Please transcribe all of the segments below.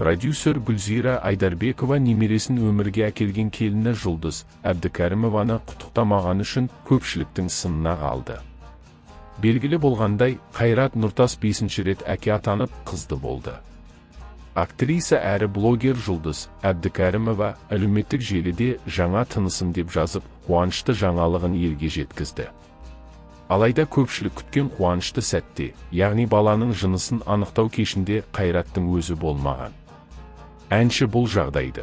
Продюсер Гүлзира Айдарбекова немересін өмірге әкелген келіні Жұлдыз Әбдікәрімованы құттықтамағаны үшін көпшіліктің сынына қалды. Белгілі болғандай, Қайрат Нұртас бесінші рет әке атанып, қызды болды. Актриса әрі блогер Жұлдыз Әбдікәрімова әлеуметтік желіде «Жаңа тынысым» деп жазып, қуанышты жаңалығын елге жеткізді. Алайда көпшілік күткен қуанышты сәтте, яғни баланың жынысын анықтау кешінде Қайраттың өзі болмаған. Әнші бұл жағдайды: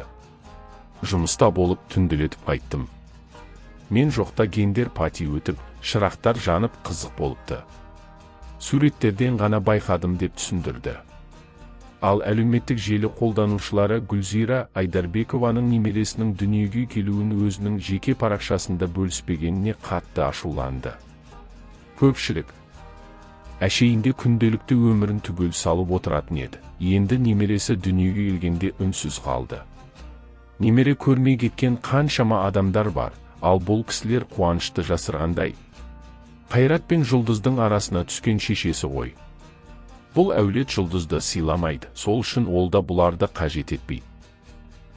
«Жұмыста болып, түнделетіп қайттым. Мен жоқта гендер пати өтіп, шырақтар жанып, қызық болыпты. Суреттерден ғана байқадым», – деп түсіндірді. Ал әлеуметтік желі қолданушылары Гүлзира Айдарбекованың немересінің дүниеге келуін өзінің жеке парақшасында бөліспегеніне қатты ашуланды. Көпшілік: «Әшейінде күнделікті өмірін түгел салып отыратын еді, енді немересі дүниеге келгенде үнсіз қалды. Немере көрмей кеткен қаншама адамдар бар, ал бұл кісілер қуанышты жасырғандай. Қайрат пен Жұлдыздың арасына түскен шешесі ғой. Бұл әулет Жұлдызды сыйламайды, сол үшін ол да бұларды қажет етпейді.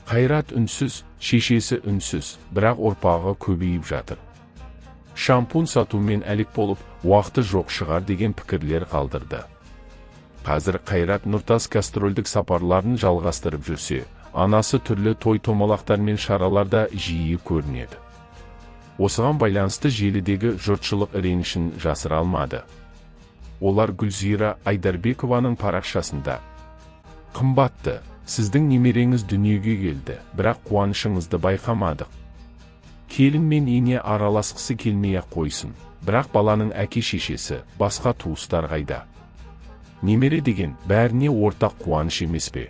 Қайрат үнсіз, шешесі үнсіз, бірақ ұрпағы көбейіп жатыр. Шампунь сатумен әлек болып, уақыты жоқ шығар», – деген пікірлер қалдырды. Қазір Қайрат Нұртас гастрольдік сапарларын жалғастырып жүрсе, анасы түрлі той-томалақтар мен шараларда жиі көрінеді. Осыған байланысты желідегі жұртшылық ренішін жасыра алмады. Олар Гүлзира Айдарбекованың парақшасында: «Қымбатты, сіздің немереңіз дүниеге келді, бірақ қуанышыңызды байқамадық. Келін мен ене араласқысы келмей-ақ қойсын, бірақ баланың әке шешесі, басқа туыстар қайда? Немере деген бәріне ортақ қуаныш емес пе?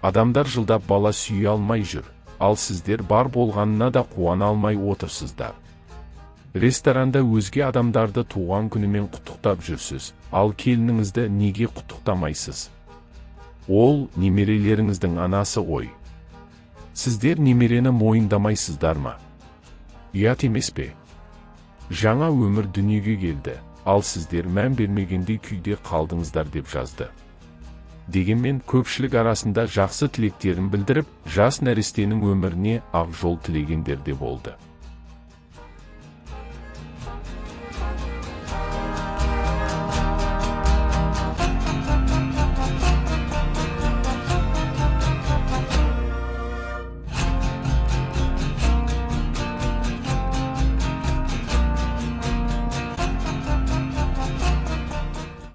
Адамдар жылдап бала сүйе алмай жүр, ал сіздер бар болғанына да қуана алмай отырсыздар. Ресторанда өзге адамдарды туған күнімен құттықтап жүрсіз, ал келініңізді неге құттықтамайсыз? Ол немерелеріңіздің анасы ғой. Сіздер немерені мойындамайсыздар ма? Ұят емес пе? Жаңа өмір дүниеге келді, ал сіздер мән бермегендей күйде қалдыңыздар», – деп жазды. Дегенмен көпшілік арасында жақсы тілектерін білдіріп, жас нәрестенің өміріне ақ жол тілегендер де болды.